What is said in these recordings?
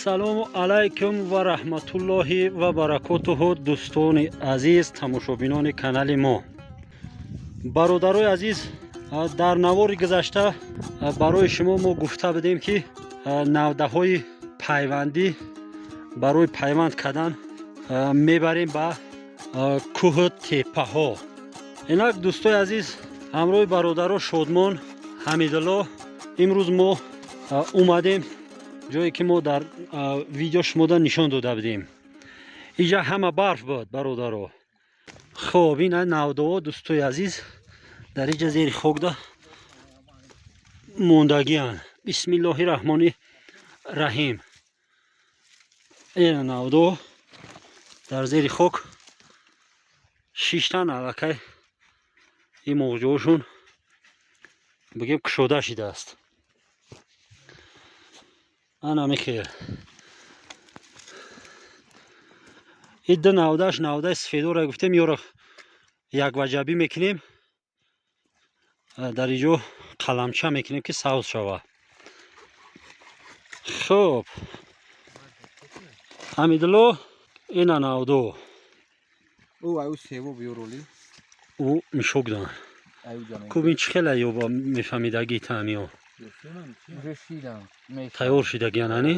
Ассалому алайкум ва раҳматуллоҳи ва баракотуҳу, дӯстони азиз, тамошобинони канали мо. Бародарои азиз, дар навори гузашта барои шумо мо гуфта будем, ки навдаҳои пайвандӣ барои пайванд кардан мебарем ба кӯҳу теппаҳо. Инак, дӯстои азиз, ҳамроҳи бародаро Шодмон, Ҳамидулло имрӯз мо омадем ҷое, ки мо дар видео шумода нишон дода будем. Иҷа ҳама барф буд, бародаро. Хоб, ина навдаҳо, дӯстои азиз, дар иҷа зери хокда мондагианд. Бисмиллоҳи раҳмони раҳим. Ина навдо дар зери хок шиштан, аллакай ин моғҷоҳошон бигем кушода шидааст. Ана михел ин ду навдаш, навдаи сафедора гуфтем, ёро якваҷабӣ мекунем, дар иҷо қаламча мекунем, ки савз шава. Хуб, Ҳамидулло, ина навдо. Ӯ мишок дан куб, ин чӣ хела ёба мефаҳмидагӣ таъмиё тайёр шидагиян, ани?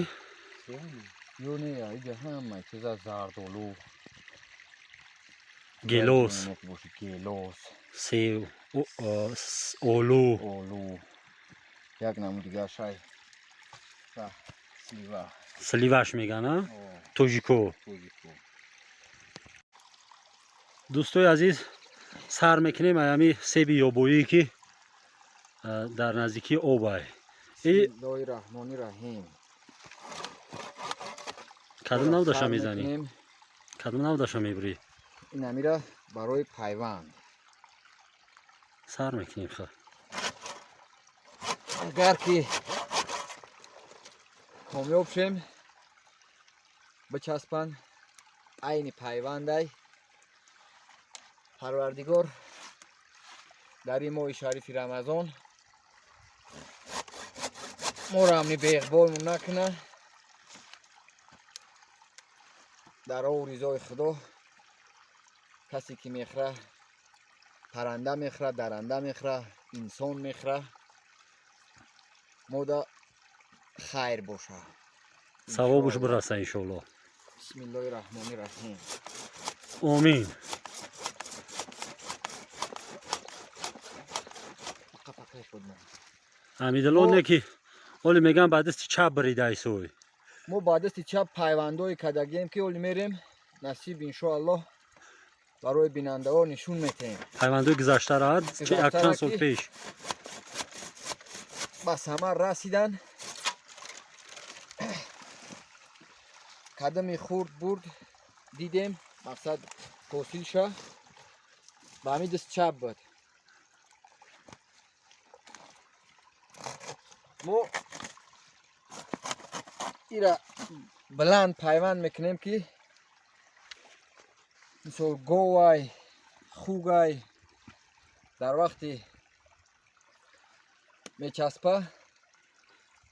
Гелос, сев, олу. Як намуд дигар шай, слива. Сливаш меган, а тоҷико. Дӯстои азиз, сар мекунем аями себи ёбоӣ, ки дар наздикии обай. Бисмиллоҳи раҳмони раҳим. Кадом навдаша мезанӣ, кадом навдаша мебурӣ? Ин амира барои пайванд. Сар мекунем, ха. Агар ки комёб шем, бичаспанд, айни пайвандай. Парвардигор дар ин моҳи шарифи Рамазон моро амни беиқболмон накунад. Дар роҳу ризои Худо касе ки мехӯра, парранда мехӯра, даранда мехӯра, инсон мехӯра, мода хайр боша. Савобуш бираса, иншоалло. Бисмиллоҳи раҳмони раҳим. Омин. Ҳамидулло, не ки оли меган ба дасти чап биридай сой. Мо ба дасти чап пайвандое кардагием, ки оли мерем, насиб, иншоаллоҳ, барои бинандаҳо нишон метаҳем. Пайвандои гузаштара, як чанд сол пеш. Ба самар расидан. Кадами хурд бурд дидем, мақсад ҳосил ша, ба ҳамин даст чап буд. Мо ира баланд пайванд мекунем, ки мисол говай, хугай дар вақти мечаспа,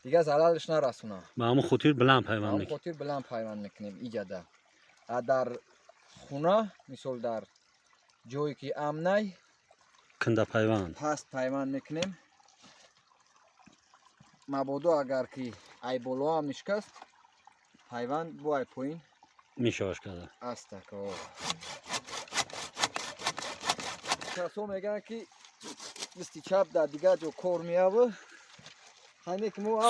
дигар залалш нарасона. Ба ҳамон хотир баланд пайванд. Ҳамон хотир баланд пайванд мекунем иҷада. А дар хуна, мисол дар ҷое ки амнай, канда пайванд. Паст пайванд мекунем. Мабодо агар ки ай болоам нишкаст, пайванд бо ай поин мешаваш карда. Астак. Касо мегӯянд, ки дасти чап дар дигар ҷо кор меява.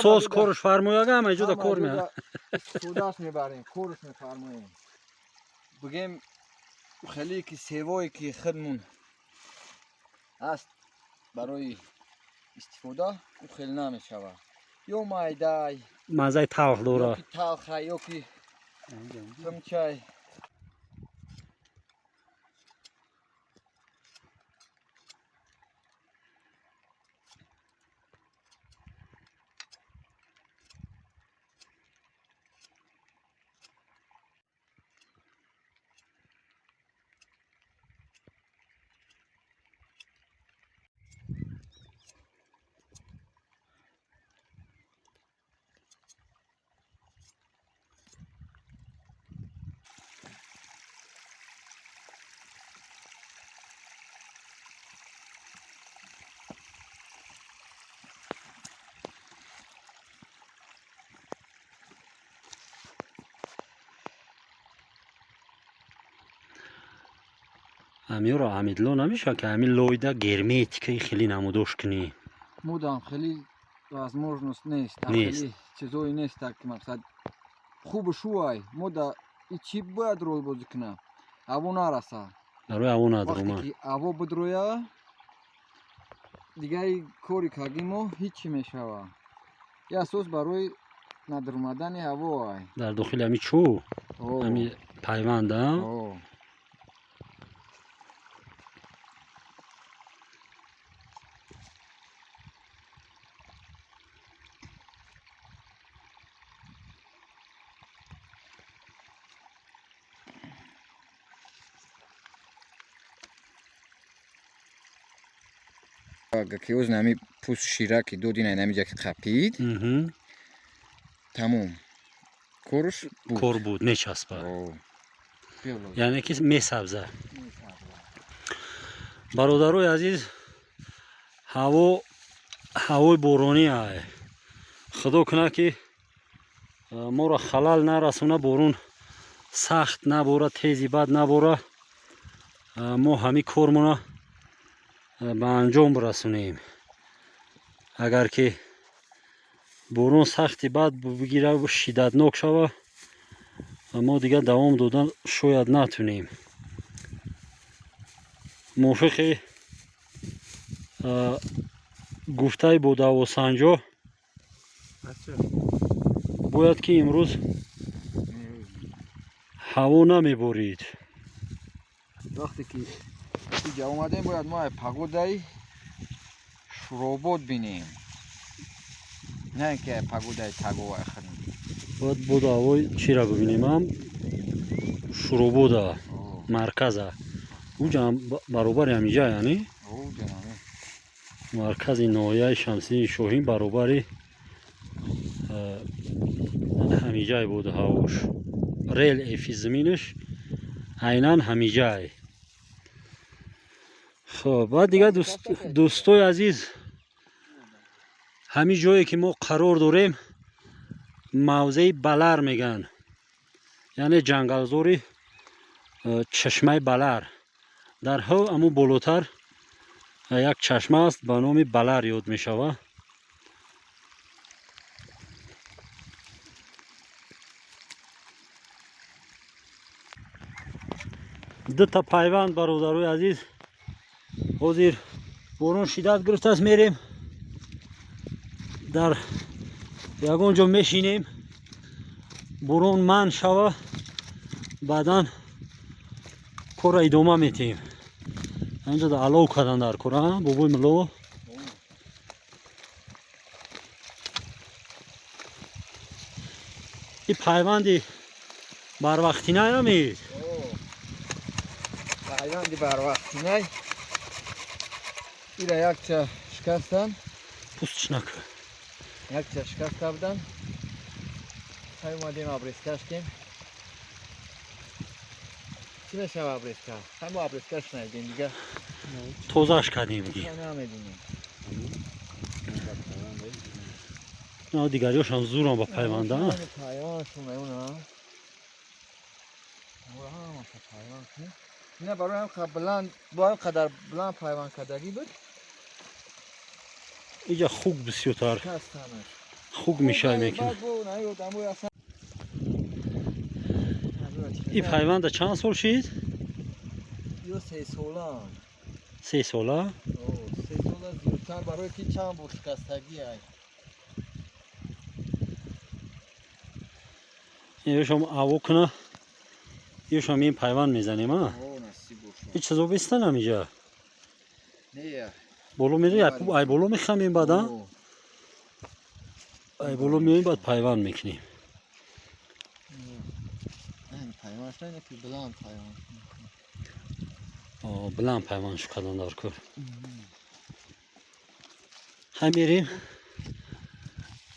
Соз корш фармояга, ҳама ҷода кор меява. Истифодааш мебарем, корш мефармоем. Бигем, хеле ки севое ки худмун аст барои истифода, ӯ хеле намешавад, ё майдай. Маззаи талх дора. Ё ки талхай, ё ки тумчай. Ҳамиёро амидло намешавад, ки ҳамин лойда герметикаи хеле намудош кунӣ? Мудам хеле возможность нест. Нест. Хеле чизое нест, ки мақсад хуб шувай. Мо да и чӣ бояд рол бозӣ кунам? Ҳаво нараса. Барои ҳаво Вақте надрома. ки ҳаво бидроя, дигари кори каги мо ҳичи мешава. И асос барои надромадани ҳаво ай. Дар дохили ҳами чӯ, ҳами пайванд, а? О. Агар ки оз нами пӯст шира ки доди, на намиҷа ки қапид, тамом, корш буд. Кор буд, мечаспад. О. Яъне ки месабза. Бародарои азиз, ҳаво ҳавои боронӣ ай. Худо кунад, ки моро халал нарасона, борон сахт набора, тези бад набора, мо ҳамин кормона ба анҷом бирасонем. Агар ки борон сахти бад бигира, шиддатнок шава, мо дигар давом додан шояд натунем. Мувофиқи гуфтаи бодавосанҷо, бояд ки имрӯз ҳаво намеборид. Вақте ки иҷа омадем, бояд мо погодаи Шуробод бинем, на ин ки погодаи Таговай хӯрем. Бояд боду ҳавои чира бибинем? Ам Шуробода, марказа, уҷа баробари ҳамиҷа, яъне маркази ноҳияи Шамсиддини Шоҳин баробари ҳамиҷай боду ҳавош, рельефи заминаш айнан ҳамиҷай. Хоб, баъд дигар, дӯстои азиз, ҳамин ҷое ки мо қарор дорем, мавзеи Балар мегӯянд, яъне ҷангалзори чашмаи Балар. Дар ҳо аму болотар як чашма аст, ба номи Балар ёд мешавад. Дута пайванд, бародарои азиз. Ҳозир борон шиддат гирифтааст, мерем, дар ягон ҷо мешинем, борон манъ шава, баъдан корро идома метиҳем. Ҳаминҷо алов кардан дар кор, бобои мулло. И пайванди барвақтинай амид? Пайванди барвақтинай. Ира якча шикастан. Пустш накун. Якча шикаста будан. Хай, омадем, обрезка шкем. Чӣ мешава обрезка? Хай, мо обрезка ш найдем дига. Тозаш кардем ди. Намедонем. На, дигариёшам зурам ба пайванда. Пайвандшон она. Ҳамаша пайванд кунем. Ина барои ҳам баланд, бо ҳам қадар баланд пайванд кардагӣ буд. Иҷа хук бисёртар. Шикастанаш. Хук мешай мекунад. И пайванда чанд сол шид? Ё 3 солаам. 3 сола? 3 сола зиёдтар, барое ки чанд бор шикастагӣ ай. Ёшам аво куна, ёшам ин пайванд мезанем, а? Насиб бошад. Ҳеҷ чизо бестанам иҷа? Не. Боло мерем, ай боло мехамем, баъд ай боло меоем, баъд пайванд мекунем. Пайванд не, ки баланд пайванд. Баланд пайванд шу кардан дар кор. Хай,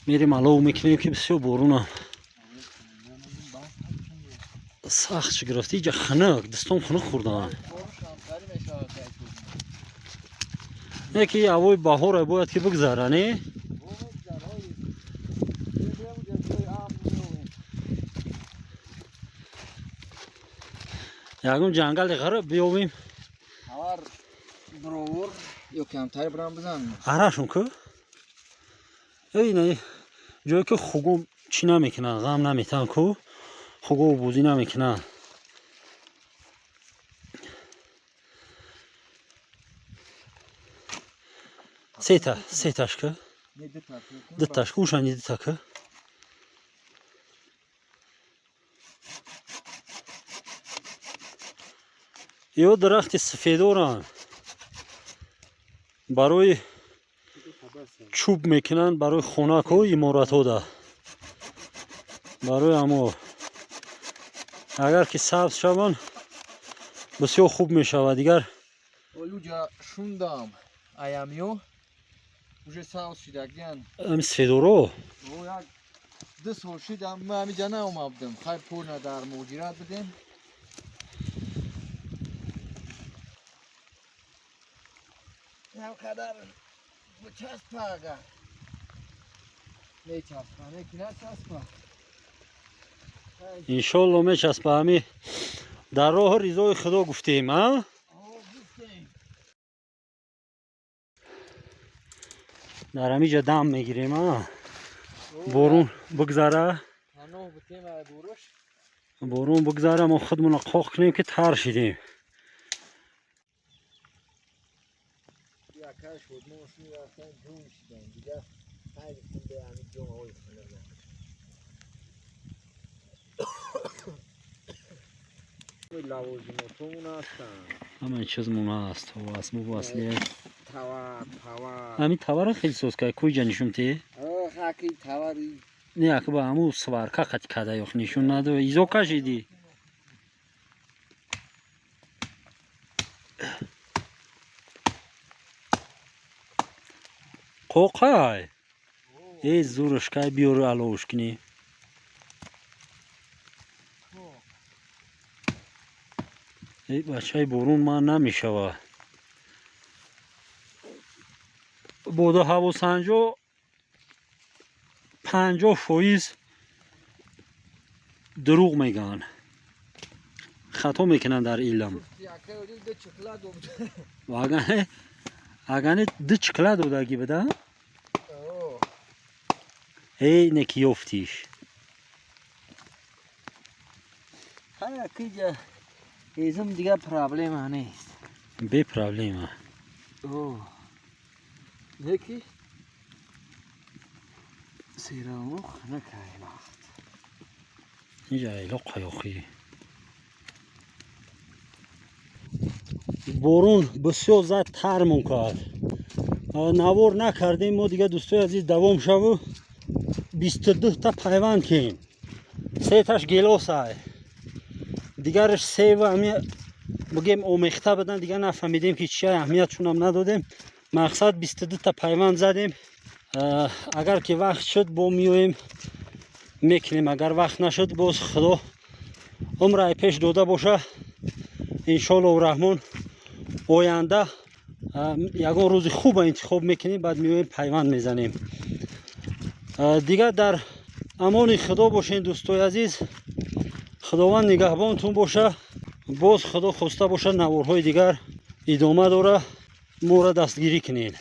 мерем, алов мекунем, ки бисёр борунам сахт ши гирифта. Иҷа хунук, дастом хунук хӯрдаам. Не ки ҳавои баҳора бояд ки бигзара, не? Ягон ҷангали ғариб биёбем. Бровор ё камтар брам бизан. Арашон ку? Эй, ҷое ки хуго чӣ намекунанд, ғам наметан ку, хуго бозӣ намекунанд. Сета, сеташ ку? Дуташ ку, ушани дута ку? Ё дарахти сафедоранд. Барои чӯб мекунанд, барои хона ку, иморатҳода. Барои амо агар ки сабз шаванд бисёр хуб мешавад. Дигар олуҷа шундам аямиё уже сабз шидагиян. Ами сафедоро? О, як ду сол шидам, ман ҳамиҷа наомадам. Хайр, пурна дар муҳоҷират будем. Қадар часпа агар мечаспа, неки начаспа. Иншолло мечаспа. Ҳами дар роҳи ризои Худо гуфтем, а? Дар ҳамиҷа дам мегирем, а? Борун бигзара, борун бигзара, мо худмона қоқ кунем ки тар шидем. Ҳамаи чизмон ҳаст, асбобу аслия. Ҳамин тавара хеле соз кард, куҷа нишон те? Не, ака ба ҳаму сварка қати када ёх нишон надо, изо кашидӣ. Қоқай. Э, зурш кай биёру аловш кунӣ. Э, бачаи борун ман намешава. Боду ҳавосанҷо 50% дурӯғ мегӯянд, хато мекунанд дар илм. Агане ду чикла додагӣ буда? Эй, неки ёфтиш. Эзм дигар проблема нест. Бе проблема. Неки серамо хунакай вақт. Инҷа айло қаёқӣ. Борун бисёр зад, тармон кард. Навор накардем мо дигар, дӯстои азиз, давом шаву 22 та пайванд кем. Сеташ гелосай. Дигараш сева ами бигем омехта будан, дигар нафаҳмидем ки чия, аҳамиятшонам надодем. Мақсад 22 та пайванд задем. Агар ки вақт шуд бо миёем мекунем, агар вақт нашуд боз Худо умрай пеш дода боша, иншоаллоҳу раҳмон оянда ягон рӯзи хуба интихоб мекунем, баъд миёем пайванд мезанем. Дигар дар амони Худо бошен, дӯстои азиз. Худованд нигаҳбонтун боша. Боз Худо хоста боша наворҳои дигар идома дора, моро дастгирӣ кунед.